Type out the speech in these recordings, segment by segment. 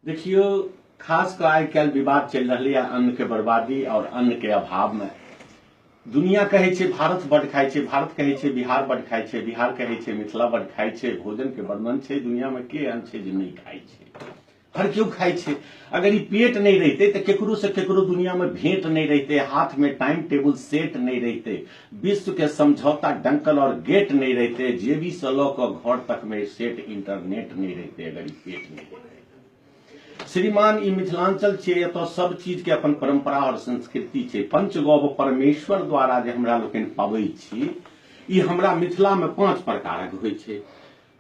देखियौ, खास कऽ आइ काल्हि विवाद चलि रहलैए अन्नके बर्बादी आओर अन्नके अभावमे। दुनिया कहै छै भारत बड्ड खाइ छै, भारत कहै छै बिहार बड्ड खाइ छै, बिहार कहै छै मिथिला बड्ड खाइ छै। भोजनके वर्णन छै, दुनियामे के एहन छै जे नहि खाइ छै? हर केओ खाइ छै। अगर ई पेट नहि रहितै तऽ केकरो से केकरो दुनियामे भेंट नहि रहितै, हाथमे टाइम टेबुल सेट नहि रहितै, विश्वके समझौता डंकल और गेट नहि रहितै, जेबीसँ लऽ कऽ घर तकमे सेट इंटरनेट नहि रहितै अगर ई पेट नहि रहितै। श्रीमान, ई मिथिलांचल छियै, एतऽ सब चीज के अपन परंपरा और संस्कृति छै। पंचगव परमेश्वर द्वारा जे हमरा लोकनि पबै छी, ई हमरा मिथिला में 5 प्रकारक होइ छै।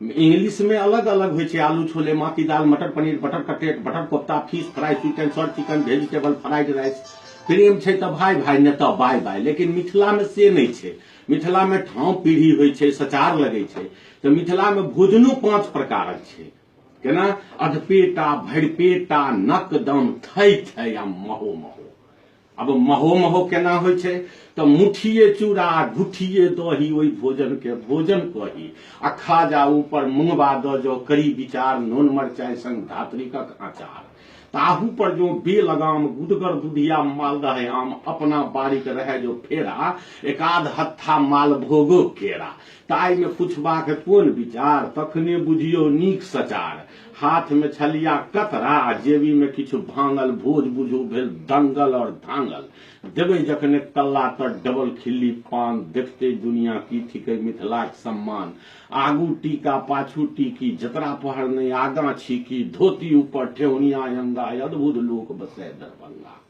इंग्लिश में अलग अलग होइ छै, आलू छोले, माँ की दाल, मटर paneer, butter cutlet, butter kofta, fish fry, sweet and sour chicken, vegetable fried rice. प्रेम छै तऽ भाय भाय, नहि तऽ बाय बाय। लेकिन मिथिला में से नहि छै। मिथिला में ठाँव पीढ़ी होइ छै, सचार लगै छै। तऽ मिथिला में भोजनो 5 प्रकारक छै। केना? अधपेटा, भरिपेटा, नकदम, थै थै आ महो महो। अब महो महो केना होइ छै? तऽ मुठिए चूड़ा, घुठिए दही, ओहि भोजन के भोजन कही। आ खाजा ऊपर मुंगबा दऽ जो करी विचार, नून मरचाइ संग धात्रिकक अचार, ताहू पर जो बेलगाम गुदगर दुधिया मालदह आम, अपना बाड़ीक रहे जो फेरा, एकाध हत्था मालभोगो केरा, ताहिमे पुछबाक कोन विचार, तखने बुझियौ नीक सचार। हाथमे छलिया कतरा आ जेबीमे किछु भांगल, भोज बुझू भेल दंगल और धांगल। देबै जखने कल्ला तर डबल खिल्ली पान, देखते दुनिया की थिकै मिथिलाक सम्मान। आगू टीका पाछू टीकी, जतरा पहर नहि आगाँ छीकी, धोती ऊपर ठेहुनिया अंगा, अद्भुत लोक बसै दरभंगा।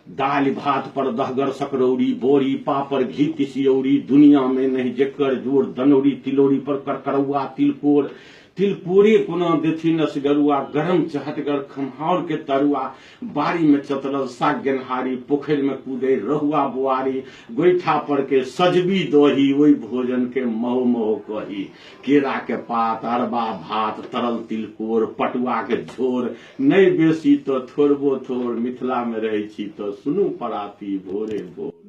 दालि भात पर दहगर सकरौरी, बोरी पापड़ घी तिसियौरी, दुनिया में नहीं जेकर जोर, दनौरी तिलौरी पर करकरौआ तिलकोर, तिलकोरे कोना देथिन असगरुआ, गरम चहटगर खम्हाउर के तरुआ, बाड़ी में चतरल साग गेनहारी, पोखरि में कूदे रहुआ बुआरी, गोइठा पर के सजबी दही, ओहि भोजन के महो महो कही। केरा के पात, अरबा भात, तरल तिलकोर, पटुआ के झोर, नहि बेसी तऽ थोड़बो थोड़, मिथिला में रहै छी तऽ सुनू पराती भोरे भोर।